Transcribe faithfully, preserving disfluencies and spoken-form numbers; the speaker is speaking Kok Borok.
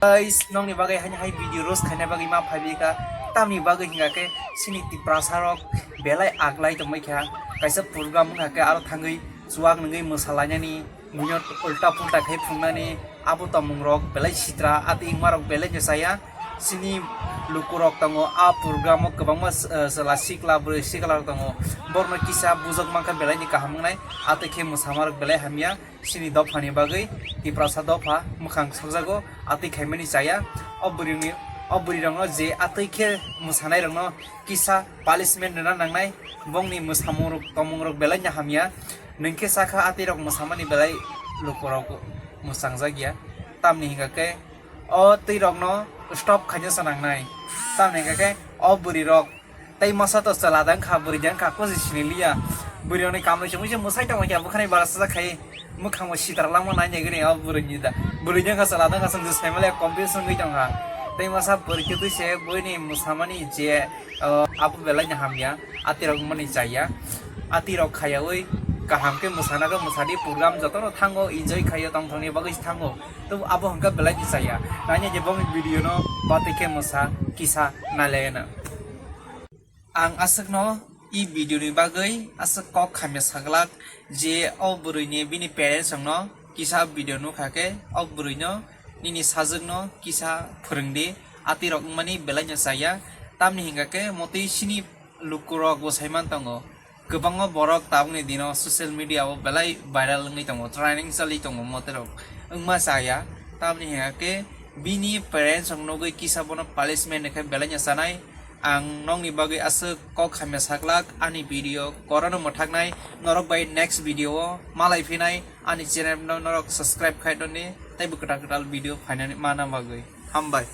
Guys, nokni bagwi haini hai video roast khaina bagwi ma phaibai kha. Tamni bagwi hingkha khe chini Tiprasa rok belai aglai tongbai kha. Kaisa program wngkha khe aro thangwi chuwak nungwi mwsalainani, buino ulta pulta khai phungnani, abo tongmung rok belai sitra, ati wngma rok belai no chaya. Chini luku rok tongo, a program o kwbangma s-, eh, chwla sikla, bwrwi sikla rok tongo. Borokno kisa bujok mankha belai ni kaham wngnai, ati khe mwsama rok belai hamya. Chini dophani bagwi Tiprasa dopha mwkhang sokjago, atwi khaimani chaya. O bwrwini, o bwrwirokno je atwi khe mwsanairokno kisa punishment rwna nangnai, bongni mwsamung rok, tongmung rok belai no hamya. Nwng khe sakha atwi rok mwsamani belai lukurok mwsangjakya, tamni hingkha khe o twi rokno stop khaina sa nangnai, tamni hingkha khe o bwrwi rok tei masa to chwla da wngkha, bwrwi da wngkha, kusi sini liya. Bwrwi rokni kamlai se muisa mwsai tongma khe, bukhani bara sajak khai, mwkhang bo sitra langma nai nai gini o bwrwi ni da. Bwrwi da wngkha, chwla da wngkha, chwng sai male confuse wngwi tongkha. Tei masa bwrwi twi se buini mwsamani je, o, abo belai no hamya, ati rok mani chaya. Ati rok khayawi kaham khe mwsana khe mwsadi, program jotono thango, enjoy khaio, tongthokni bagwi thango. Tei abo hwnkha belai no chaya. Nai nai je bongni video no batwi khe mwsa kisa nai lai na. Ang aswkno e video ni bagwi aswk kok khamya saglak je o bwrwini bini parents rokno kisa video nukha khe o bwrwino nini sajwkno kisa phwrwngdi, atirok wngmani belai no chaya. Tamni hingkha khe motwi chini lukurok bo saiman tongo, kwbangma borok tabukni dino social media o belai viral wngwi tongo, trending chali tongo moterok wngma chaya. Tamni hingkha khe bini parents rok nugwi kisa bono punishment rwkhe belai no chanai. Ang nokni bagwi aswk kok hamya saglak, ani video korano mwthaknai, norok bai next video o malai phinai, ani channel no norok subscribe khai toni, tei bo kwtal kwtal video phainani mana bagwi. Hambai.